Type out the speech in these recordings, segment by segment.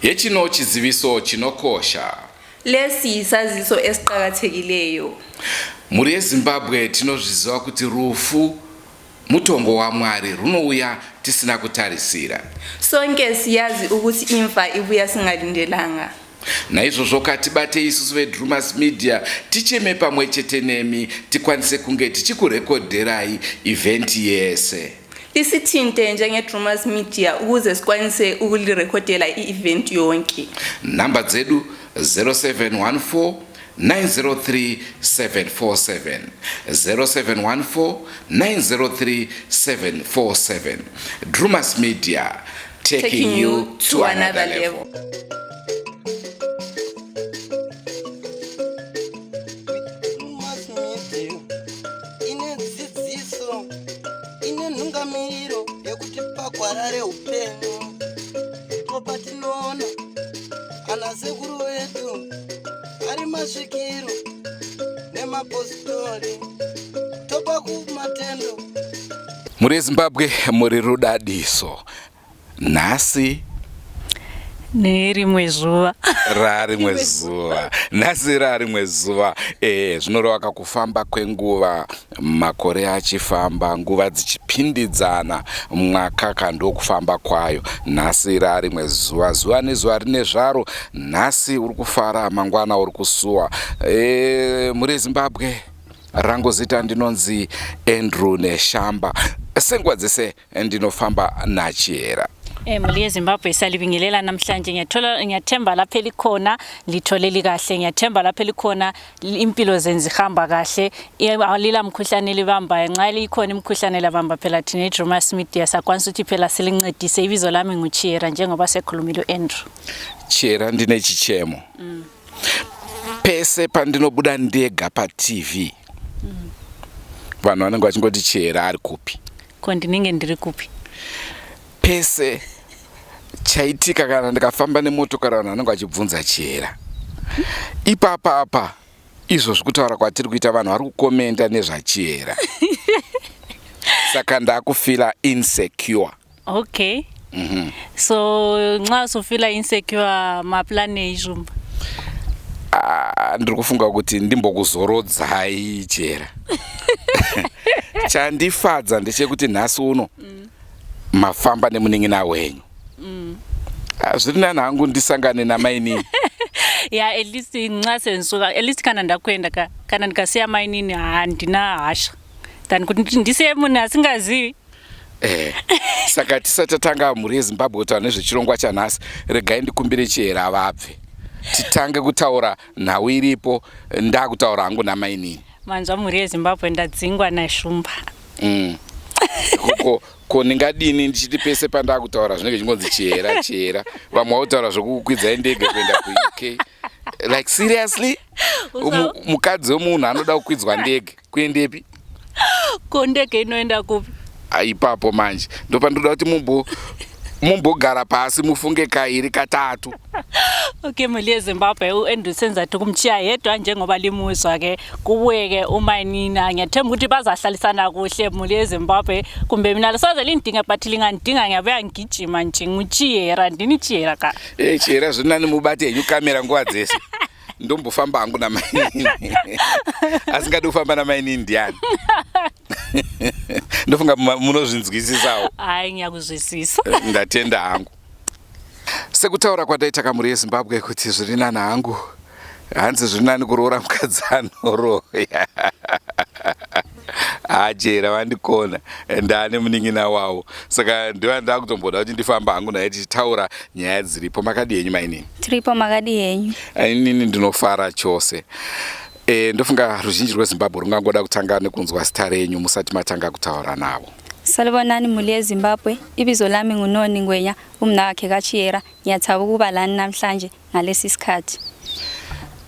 Hechino chiziviso chinokosha. Lesi yisaziso esiqakathekileyo. Mhuri yeZimbabwe tinozviziva kuti rufu mutongo waMwari runouya tisina kutarisira. Sonke siyazi ukuthi imfa ibuya singalindelanga. Naizvozvo katibate isusu veDrumas Media ticheme pamwe chete nemi tikwanise kunge tichikurekodherai event yese. Lisithinte njengeDrumas Media ukuze sikwanise ukulirekhodela i-event yonke. Nhamba dzedu 0714 903 747 0714 903 747 Drumas Media taking, taking you to another level. Ine nhungamiriro yekutipa gwara reupenyu ndipo patinoona ana sekuru vedu ari masvikiro nemapositori topa kumatendo. Mhuri yeZimbabwe muri rudadiso nhasi nerimwe zuva rarimwe zuva nhasi rarimwe zuva e, zvinoreva kakufamba kwenguva makore achifamba nguva dzichipindidzana mwaka kandokufamba kwayo nhasi rarimwe zuva zuva nezuva rine zvaro nhasi uri kufara mangwana uri kusuwa e, mhuri yezimbabwe rangu zita ndinonzi andrew neshamba senguva dzese ndinofamba nachihera Eh, mhuri yeZimbabwe salibingelela namhlanje ngiyathola ngiyathemba lapho elikhona lithole likahle ngiyathemba lapho elikhona impilo zenu zihamba kahle alila mkhuhlane elibambayo nxa likhona imikhuhlane labamba phela thina eDrumas Media sakwanisa ukuthi phela silincedise ibizo lami nguChiyera njengoba sekhulumile uAndrew. Chiyera ndine chichemo mm. Pese pandinobuda ndega paTV mm. Vanhu vanenge vachingoti Chiyera ari kupi? Ko ndinenge ndiri kupi? Pese chaitika kana ndikafamba nemotokari vanhu vanenge vachibvunza Chihera. Ipapa apa izvozvi kutaura kwatiri kuita vanhu vari kukomenda nezvaChihera. Saka ndakufila insecure. Okay. Mm -hmm. So nxa usufila insecure maplan ei Shumba? Ah, ndiri kufunga kuti ndimbokuzorodzai Chihera. Chandifadza ndechekuti nhasi uno mm. mafamba nemunin'ina wenyu mm. Ah, zviri nani hangu ndisangane namainini ya at least nxa sendisuka at least kana ndakuenda ka kana ndikasiya mainini handina hasha than kuti ndisiye munhu asingazivi eh, saka tisati tatanga mhuri yezimbabwe kutaura nezvechirongwa chanhasi regai ndikumbire chihera vabve titange kutaura nhau iripo ndakutaura hangu namainini Manzwa mhuri yeZimbabwe ndadzingwa naShumba. Mm. Ko, ko ndingadini ndichiti pese pandakutaura zvinenge zvichingonzi chihera chihera vamwe vakutaura zvekukukwidzai ndege kuenda kuUK like seriously mukadzi wemunhu anoda kukwidzwa ndege kuendepi ko ndege inoenda kupi ipapo manje ndopandinoda kuti mumbo mumbogara pasi mufunge kairi katatu okay mhuri yezimbabwe uandrew senzathi kumtshiya yedwa njengoba limuzwa ke kubuye ke umayinina ngiyathemba ukuthi bazahlalisana kuhle mhuri yezimbabwe kumbe mina lisoze lindinge but lingandidinga ngiyabuya ngigijima nje ngutshiyera ndini tshiyera ka e eh, chiyera zvinani mubate henyu kamera nguva dzese ndombofamba hangu namainini asingadi kufamba namainini ndiani ndofunga munozvinzwisisawo hayi ngiyakuzwisisa eh, ndatenda hangu sekutaura kwataita kamhuri yezimbabwe kuti zviri nani hangu hanzi zviri nani kuroora mukadzi anoroya hajera vandikona ndaane munin'ina wavo saka ndiva ndakutomboda kuti ndifamba hangu naye tichitaura nyaya dziripo makadii henyu mainini tiripo makadii henyu inini ndinofara chose E, ndofunga ruzhinji rweZimbabwe rungangoda kutanga nekunzwa zita renyu musati matanga kutaura navo. Salibonani mhuri yeZimbabwe, ibizo lami nguNoni Ngwenya, umnawakhe kaChiyera. Ngiyathaba ukuba lani namhlanje ngalesi sikhathi.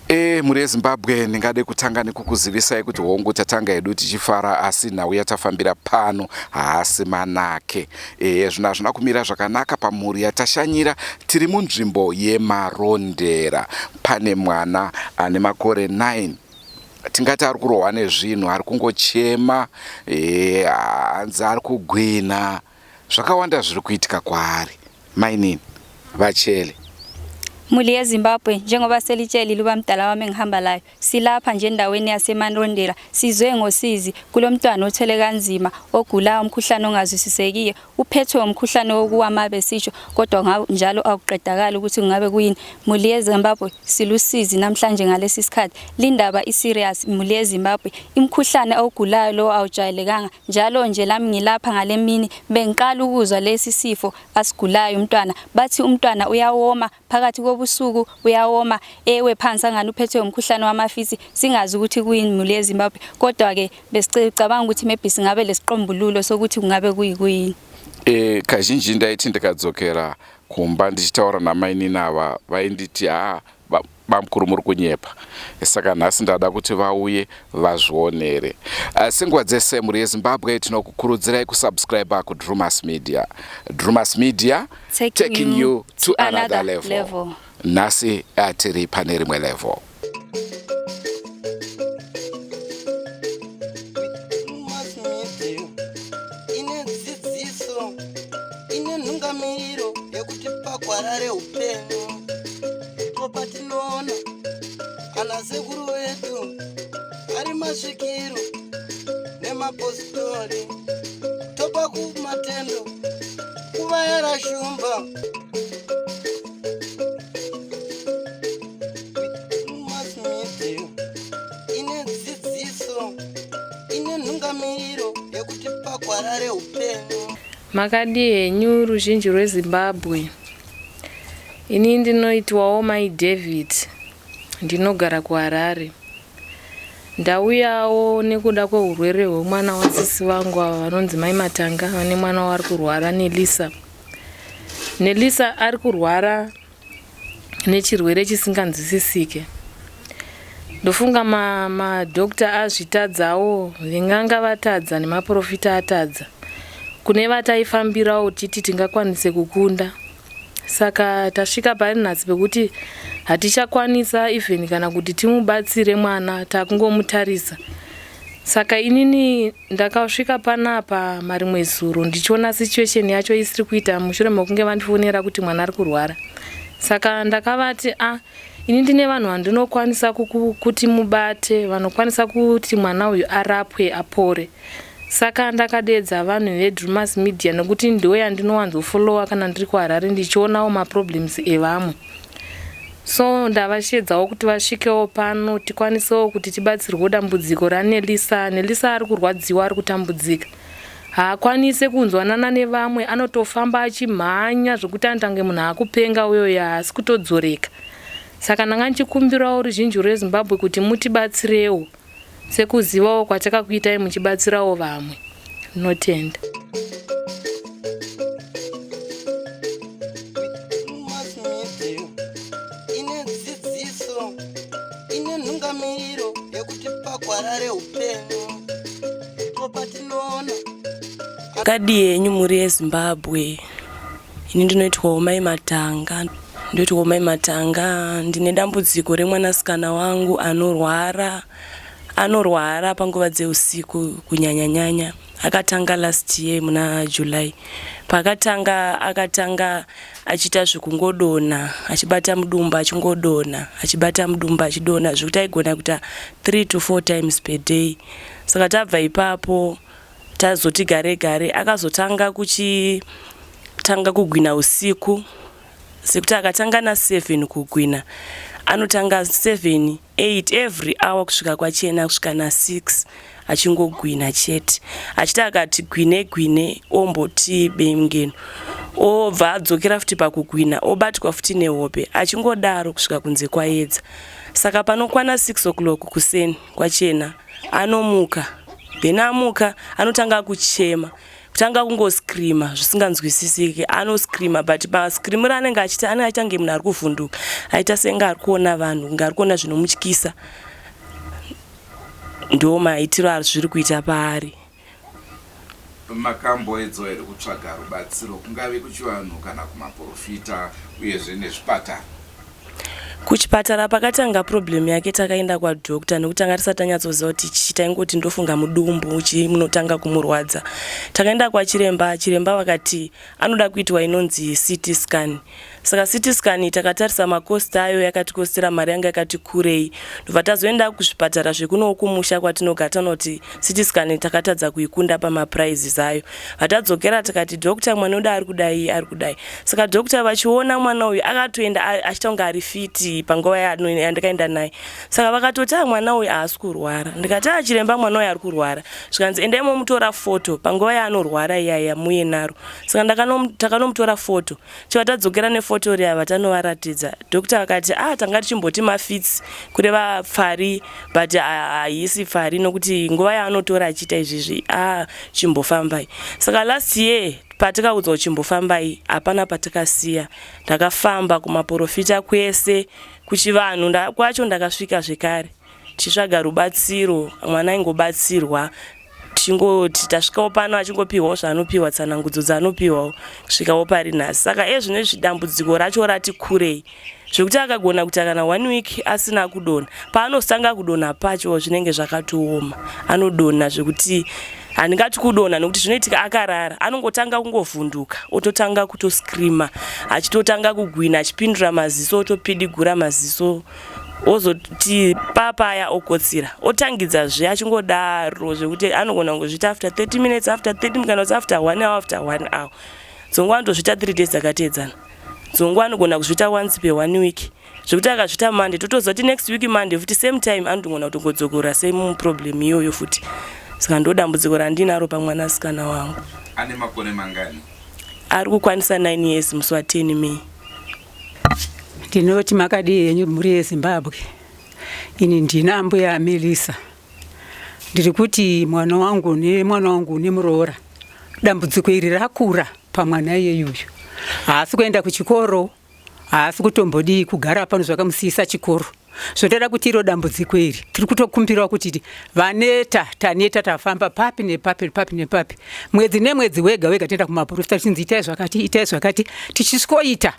E, mhuri yeZimbabwe ndingade kutanga nekukuzivisai kuti hongu tatanga hedu tichifara asi nhau yatafambira pano haasi manake. E, zvinhu hazvina kumira zvakanaka pamhuri yatashanyira. Tiri munzvimbo yeMarondera. Pane mwana ane makore 9 tingati ari kurohwa nezvinhu, ari kungochema, e, hanzi ari kugwina. Zvakawanda zviri kuitika kwaari. Mainini vachele. Muli yeZimbabwe, njengoba selitshelile ubamdala wami engihamba layo, silapha nje endaweni yaseMarondera, sizwe ngosizi kulomntwana othwele kanzima, ogulayo umkhuhlane ongazwisisekiyo, uphethwe umkhuhlane wokuwa besisho, kodwa njalo akuqedakali ukuthi kungabe kuyini. Muli yeZimbabwe, silusizi namhlanje ngalesi sikhathi. Lindaba i-serious muli yeZimbabwe, imkhuhlane awugulayo lo awujwayelekanga. Njalo nje lami ngilapha ngalemini bengiqala ukuzwa lesi sifo asigulayo umntwana. Bathi umntwana uyawoma phakathi kobusuku, uyawoma ewe phansi angani uphethwe umkhuhlane wamafisi, singazi ukuthi kuyini muli yeZimbabwe. Kodwa-ke besicabanga ukuthi maybe singabe lesiqombululo sokuthi kungabe kuyikuyini. Kazhinji ndaiti ndikadzokera kumba ndichitaura namainini ava, vainditi haa, bamukuru muri kunyepa. Saka nhasi ndada kuti vauye vazvionere. Senguva dzese mhuri yeZimbabwe, tinokukurudzirai kusubscribe kuDrumas Media. Drumas Media, taking you to another level. Level. Nhasi tiri pane rimwe level. Drewmas Media ine dzidziso, ine nhungamiriro yekutipa gwara reupenyu. Ndipo patinoona ana sekuru vedu ari masvikiro nemapostori, topa kumatendo kuvayera shumba. Drewmas Media ine dzidziso, ine nhungamiriro yekutipa gwara reupenyu. Makadi henyu ruzhinji rweZimbabwe? Ini ndinoitwawo Mai David, ndinogara kuHarare. Ndauyawo nekuda kweurwere hwemwana wasisi vangu ava vanonzi Mai Matanga, vane mwana waari kurwara, Nelisa. Nelisa ari kurwara nechirwere chisinganzwisisike. Ndofunga madhokta azvitadzawo, veng'anga vatadza, nemaprofita atadza, kune vataifambirawo titi tingakwanise kukunda. Saka tasvika pari nhasi pekuti hatichakwanisa even kana kuti timubatsire mwana, takungomutarisa. Saka inini ndakasvika panapa marimwe zuro ndichiona situation yacho isiri kuita, mushure mekunge vandifonera kuti mwana ari kurwara. Saka ndakavati, a ini ndine vanhu vandinokwanisa kuti mubate, vanokwanisa kuti mwana uyu arapwe apore. Saka ndakadedza vanhu veDrumas Media nekuti ndo yandinowanzofolowa kana ndiri kuHarare ndichionawo maproblems evamwe. So ndavashedzawo kuti vasvikewo pano, tikwanisewo kuti tibatsirwewo dambudziko raNelisa. Nelisa ari kurwadziwa, ari kutambudzika, haakwanise kunzwanana nevamwe, anotofamba achimhanya zvokuti anotange munhu akupenga uyoyo, haasi kutodzoreka. Saka ndanga ndichikumbirawo ruzhinji rweZimbabwe kuti mutibatsirewo sekuzivawo kwatakakuitai muchibatsirawo vamwe. Ndinotenda. Drewmas Media ine dzidziso, ine nhungamiriro yekutipa gwara reupenyu. Ndipo patinoona Kadi henyu mhuri yeZimbabwe? Ini ndinoitwawo Mai Matanga, ndoitwawo Mai Matanga. Ndine dambudziko remwanasikana wangu anorwara, anorwara panguva dzeusiku kunyanyanyanya. Akatanga last year muna July. Paakatanga, akatanga achiita zvekungodonha, achibata mudumbu achingodonha, achibata mudumbu achidonha, zvekuti aigona kuita 3 to 4 times per day. Saka tabva ipapo, tazoti gare gare akazotanga kuchitanga kugwina usiku, sekuti akatanga na7 kugwina, anotanga 7, 8, every hour kusvika kwachena, kusvika na6 achingogwina chete. Achiti akati gwine gwine, omboti bemngeno, obva adzokera futi pakugwina, obatwa futi nehope, achingodaro kusvika kunze kwaedza. Saka panokwana 6 o'clock kuseni kwachena anomuka. Then amuka anotanga kuchema, kutanga kungoscreama zvisinganzwisisiki. Anoscreama, but pascreamiro anenge achiita, anenge achiita kunge munhu ari kuvhunduka, aita senge ari kuona vanhu, kunge ari kuona zvinomutyisa. Ndo maitiro azviri kuita paari. Makamboedzawo here kutsvaga rubatsiro, kungave kuchivanhu kana kumaprofita, uyezve nezvipatara? Kuchipatara, pakatanga problem yake takaenda kwadoctor, nekuti tanga tisati tanyatsoziva kuti chii. Taingoti ndofunga mudumbu, chii munotanga kumurwadza. Takaenda kwachiremba, chiremba vakati anoda kuitwa inonzi CT scan. Saka CT scan takatarisa makosti ayo yakatikostera mari yanga yakati kurei. Ndobva tazoenda kuzvipatara zvekunowo kumusha kwatinogara tanoti CT scan takatadza kuikunda pamaprizes ayo. Vatadzokera tikati doctor mwana wedu ari kudai ari kudai. Saka doctor vachiona mwana uyu akatoenda achiita kunge ari fiti panguva yandakaenda naye. Saka vakatoti ah mwana uyu haasi kurwara. Ndikati ah chiremba mwana uyu ari kurwara. Zvikanzi endai momutora foto panguva yaanorwara iyaya muye naro. Saka takanomutora foto. Chibva tadzokera nefoto riya vatanovaratidza. Doctor vakati ah tanga tichimboti mafits kureva pfari but haisi pfari nokuti nguva yaanotora achiita izvizvi ah chimbofambai. Saka last year patikaudzwa kuti chimbofambai hapana patikasiya. Ndakafamba kumaporofita kwese kuchivanhu kwacho ndakasvika zvekare tichitsvaga rubatsiro mwana aingobatsirwa tichingoti tasvikawo pano achingopiwawo zvaanopiwa tsanangudzo dzaanopiwawo kusvikawo pari nhasi saka ezvino izvi dambudziko racho rati kurei zvekuti akagona kuita kana one week asina kudonha paanotanga kudonha pacho zvinenge zvakatooma anodonha zvekuti handingati kudonha nokuti zvinoitika akarara anongotanga kungovhunduka ototanga kutoscreama achitotanga kugwina achipindura maziso otopidigura maziso ozoti papaya okotsira otangidzazve achingodaro zvekuti anogona kungozviita after 30 minutes after 30 kana kuti after one hour after one hour dzonguva anotozviita 3 days dzakateedzana dzonguva anogona kuzviita once per one week zvekuti akazviita Monday totoziva kuti next week Monday futi same time anotogona kutongodzokora same problem iyoyo futi. Saka ndo dambudziko randinaro pamwanasikana wangu. Ane makore mangani? Ari kukwanisa 9 years musi wa 10 May. Ndinoti makadii henyu mhuri yeZimbabwe. Ini ndina ambuya Melissa. Ndiri kuti mwana wangu nemwana wangu nemuroora. Dambudziko iri rakura pamwana iyeyuyu. Haasi kuenda kuchikoro, haasi kutombodii kugara pano zvakamusiyisa chikoro. Zvotoda kuti iro dambudziko iri tiri kutokumbirawo kuti vaneta taneta tafamba papi nepapi papi nepapi mwedzi nemwedzi wega wega toenda kumaprofita tichinzi itai zvakati itai zvakati tichisikoita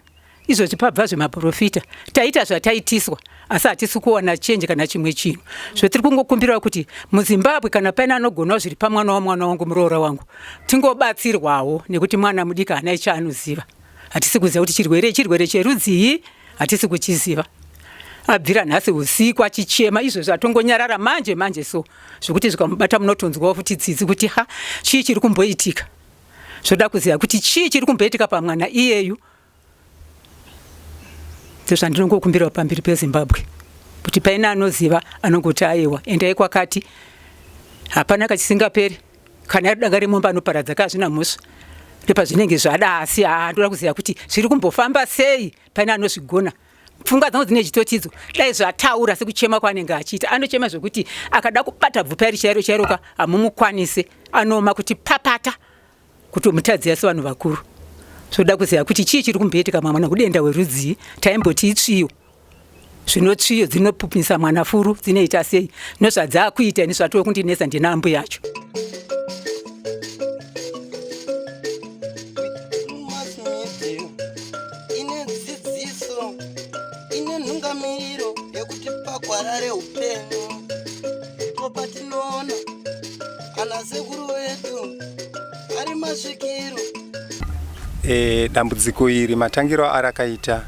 izvozvi pabva zvemaprofita taita zvataitiswa asi hatisi kuwana chenje kana chimwe chinhu zvotiri kungokumbirawo kuti muZimbabwe kana paine anogonawo zviri pamwana wamwana wangu muroora wangu tingobatsirwawo nekuti mwana mudiki haana chaanoziva. Hatisi kuziva kuti chirwere chirwere cherudzii, hatisi kuchiziva. Abvira nhasi usiku achichema izvozvi atongonyarara manje manje so zvekuti zvikamubata munotonzwawo futi tsitsi kuti ha chii chiri kumboitika. Zvoda kuziva kuti chii chiri kumboitika pamwana iyeyu. Ndozvandinongokumbirawo pamberi peZimbabwe kuti paine anoziva anongoti aiwa endai kwakati hapana kachisingaperi. Kana iri danga remombe anoparadza ka hazvina mhosva ndopazvinenge zvada asi haa ndoda kuziva kuti zviri kumbofamba sei pane anozvigona pfungwa dzangu dzine chitotidzo dai zvataura sekuchema kwaanenge achiita anochema zvekuti akada kubata bvupa iri chairo chairo ka hamumukwanise anooma kuti papata kutomutadzira sevanhu vakuru zvoda kuziva kuti chii chiri kumboitika mamwana kudenda hwerudzii taimboti itsviyo zvino tsviyo dzinopupisa mwana furu dzinoita sei nozvadzakuita ini zvatove kundinetsa ndina ambuya yacho. Ine dzidziso ine nhungamiriro yekutipa gwara reupenyu ndipo patinoona ana sekuru vedu ari masvikiro. E, dambudziko iri matangiro arakaita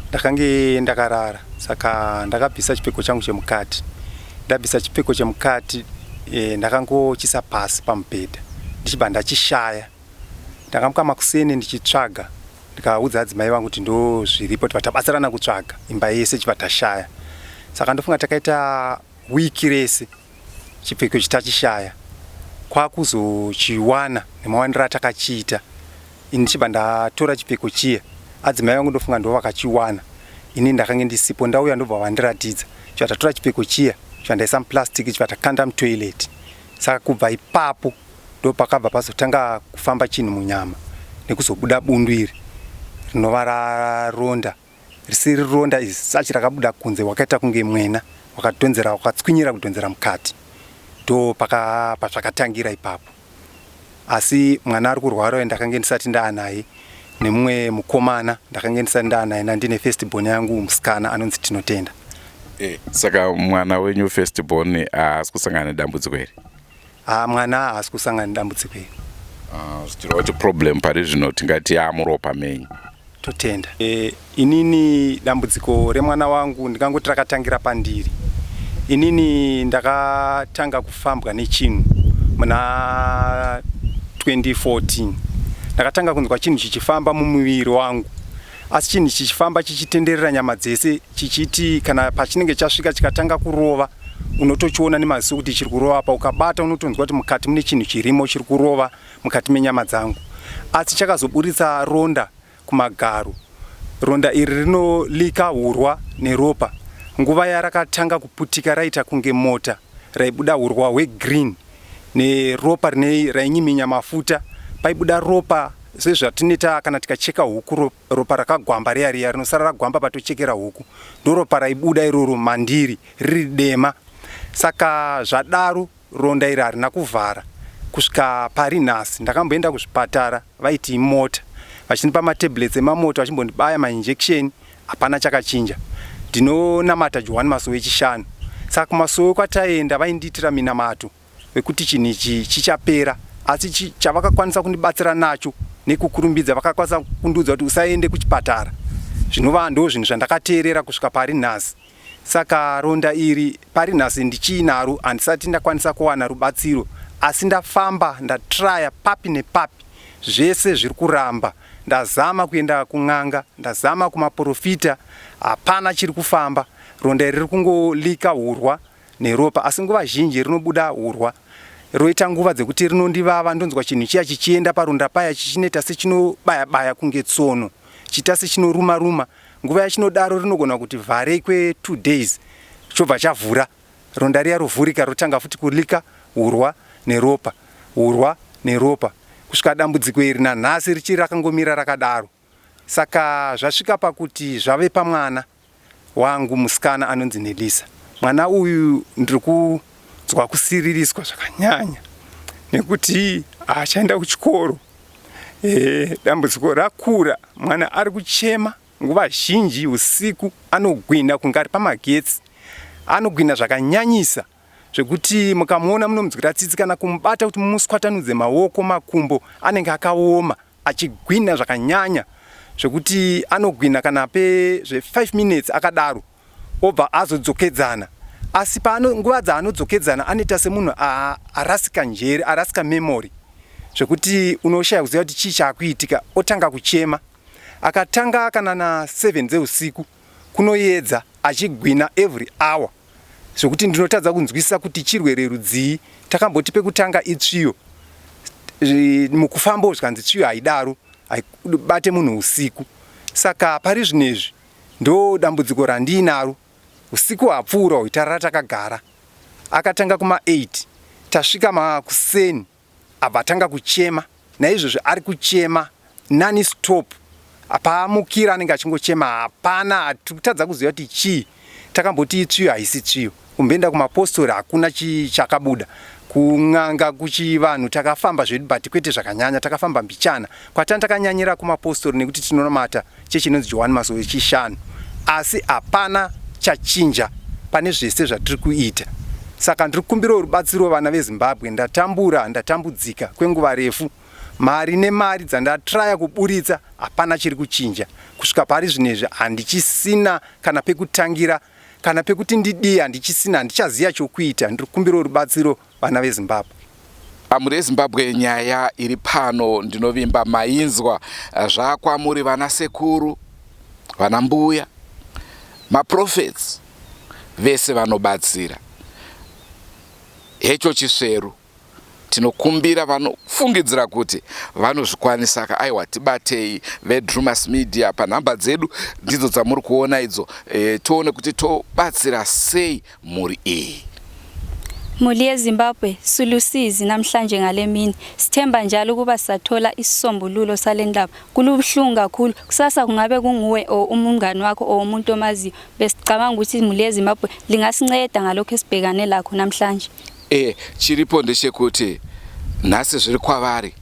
ndakange ndakarara saka ndakabvisa chipfeko changu chemukati ndabvisa chipfeko chemukati e, ndakangochisa pasi pamubhedha ndichibva ndachishaya ndakamuka makuseni ndichitsvaga ndikaudza adzimai vangu kuti ndo zviripo tibva tabatsirana kutsvaga imba yese chibva tashaya saka ndofunga takaita wiki rese chipfeko ichi tachishaya kwakuzochiwana nemawaniro atakachiita ini ndichibva ndatora chipfeko chiya adzimai vangu ndofunga ndo vakachiwana ini ndakange ndisipo ndauya ndobva vandiratidza chibva tatora chipfeko chiya chibva ndaisa muplastic chibva takanda mutoilet saka kubva ipapo ndopakabva pazotanga kufamba chinhu munyama nekuzobuda bundu iri rinova raronda risiri ronda is such rakabuda kunze wakaita kunge mwena wakadhonzera wakatswinyira kudhonzera mukati ndo pazvakatangira ipapo asi mwana ari kurwara uye ndakange ndisati ndaanaye nemumwe mukomana ndakange ndisati ndaanaye nandine first born yangu musikana anonzi Tinotenda. Eh, saka mwana wenyu first born haasi kusangana nedambudziko iri? Ah, mwana haasi kusangana nedambudziko iri. Ah, zvichireva kuti problem pari zvino tingati yaamuropa menyu? Totenda. E, inini dambudziko remwana wangu ndingangoti rakatangira pandiri. Inini ndakatanga kufambwa nechinhu muna 2014. Ndakatanga kunzwa chinhu chichifamba mumuviri wangu. Asi chinhu chichifamba chichitenderera nyama dzese chichiti kana pachinenge chasvika chikatanga kurova unotochiona nemaziso kuti chiri kurova apa ukabata unotonzwa kuti mukati mune chinhu chirimo chiri kurova mukati menyama dzangu asi chakazoburitsa ronda kumagaro. Ronda iri rinolika hurwa neropa. Nguva yarakatanga kuputika raita kunge mota raibuda hurwa hwegreen neropa rine rainyiminya mafuta. Paibuda ropa sezvatinoita kana tikacheka huku ropa rakagwamba riya riya rinosara ragwamba patochekera huku ndoropa raibuda iroro mandiri riri dema. Saka zvadaro Ronda iri harina kuvhara kusvika pari nhasi. Ndakamboenda kuzvipatara vaiti imota vachindipa matablets emamota vachimbondibaya mainjection hapana chakachinja. Ndinonamata Johani Masowe Chishanu saka kumasowe kwataienda vaindiitira minamato wekuti chinhu ichi chichapera asi chavakakwanisa kundibatsira nacho nekukurumbidza vakakwanisa kundiudza kuti usaende kuchipatara zvinova ndo zvinhu zvandakateerera kusvika pari nhasi. Saka ronda iri pari nhasi ndichiinaro handisati ndakwanisa kuwana rubatsiro asi ndafamba ndatraya papi nepapi zvese zviri kuramba. Ndazama kuenda kun'anga, ndazama kumaporofita hapana chiri kufamba. Ronda iri riri kungolika hurwa neropa asi nguva zhinji rinobuda hurwa roita nguva dzekuti rinondivava ndonzwa chinhu chiya chichienda paronda paya chichinoita sechinobaya baya kunge tsono chiita sechinoruma ruma Nguva yachinodaro rinogona kuti vharei kwe 2 days chobva chavhura ronda riya rovhurika rotanga futi kulika hurwa neropa hurwa neropa kusvika dambudziko iri nanhasi richiri rakangomira rakadaro. Saka zvasvika pakuti zvave pamwana wangu musikana anonzi Nelisa. Mwana uyu ndiri kunzwa kusiririswa zvakanyanya nekuti haachaenda kuchikoro. E, dambudziko rakura mwana ari kuchema nguva zhinji usiku anogwina kunge ari pamagetsi anogwina zvakanyanyisa zvekuti mukamuona munomunzwira tsitsi kana kumubata kuti mumuswatanudze maoko makumbo anenge akaoma achigwina zvakanyanya zvekuti anogwina kana pezve 5 minutes akadaro obva azodzokedzana asi paano nguva dzaanodzokedzana anoita semunhu arasika njere arasika memory zvekuti unoshaya kuziva kuti chii chaakuitika otanga kuchema akatanga kana na 7 dzeusiku kunoyedza achigwina every hour zvekuti ndinotadza kunzwisisa kuti chirwere rudzii takamboti pekutanga itsviyo mukufamba zvikanzi tsviyo haidaro haibate munhu usiku saka pari zvinezvi Ndo dambudziko randiinaro. Usiku hwapfuura uyu tarara takagara. Akatanga kuma 8 tasvika makuseni abva atanga kuchema. Naizvozvi ari kuchema nani stop. Paamukira anenge achingochema hapana tikutadza kuziva kuti chii. Takamboti itsviyo haisi tsviyo. Kumboenda kumapostori hakuna chakabuda. Kun'anga kuchivanhu takafamba zvedu but kwete zvakanyanya takafamba mbichana. Kwatanga takanyanyira kumapostori nekuti tinonamata chechi inonzi Johani Masowe Chishanu asi hapana chachinja pane zvese zvatiri kuita. Saka ndiri kukumbirawo rubatsiro vana veZimbabwe ndatambura ndatambudzika kwenguva refu. Mari nemari dzandatraya kuburitsa hapana chiri kuchinja. Kusvika pari zvinezvi handichisina kana pekutangira kana pekuti ndidii handichisina handichaziya chokuita ndiri kukumbirawo rubatsiro vana veZimbabwe. Mhuri yeZimbabwe nyaya iri pano ndinovimba mainzwa zvakwamuri vana sekuru vana mbuya maprofets vese vanobatsira hecho chisveru Tinokumbira vanofungidzira kuti vanozvikwanisaka aiwa tibatei veDrewmas Media panhamba dzedu ndidzo dzamuri kuona idzo e, tione kuti tobatsira sei mhuri iyi. Muli yeZimbabwe silusizi namhlanje ngale mini. Sithemba njalo ukuba sizathola isisombululo sale ndaba. Kulubuhlungu kakhulu. Kusasa kungabe kunguwe or umngani wakho or umuntu omaziyo. Besicabanga ukuthi muli yeZimbabwe lingasinceda ngalokhu esibhekane lakho namhlanje. E, chiripo ndechekuti nhasi zviri kwavari,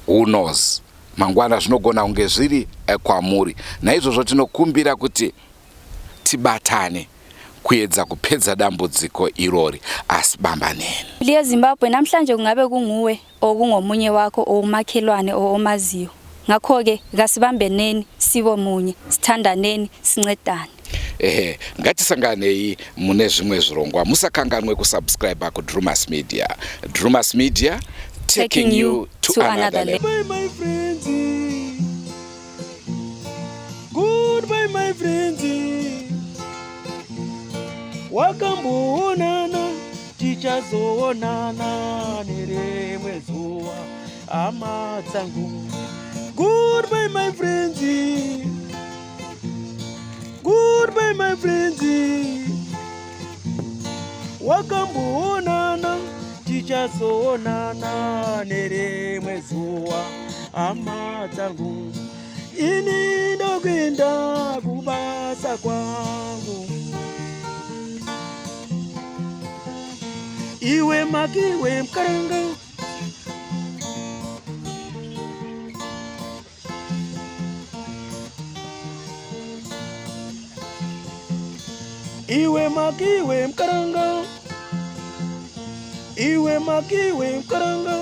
who knows mangwana zvinogona kunge zviri eh, kwamuri. Naizvozvo tinokumbira kuti tibatane kuedza kupedza dambudziko irori asi bamba neni. Liye Zimbabwe namhlanje kungabe kunguwe or kungomunye wakho or umakhelwane or omaziyo. Ngakho-ke kasibambeneni. Sibo munye, sithandaneni, sincedane. Ehe, ngatisanganei mune zvimwe zvirongwa. Musakanganwe kusubscribe kuDrumas Media. Drumas Media, taking you to, to another level. Goodbye, my friends. Goodbye, my friends. Wakamboonana, tichazoonana nerimwe zuva, hama dzangu. Goodbye, my friends. Goodbye, my friends. Wakamboonana, tichazoonana nerimwe zuva, hama dzangu. Ini ndokuenda kubasa kwangu. Iwe makiwe mkaranga. Iwe makiwe mkaranga. Iwe makiwe mkaranga.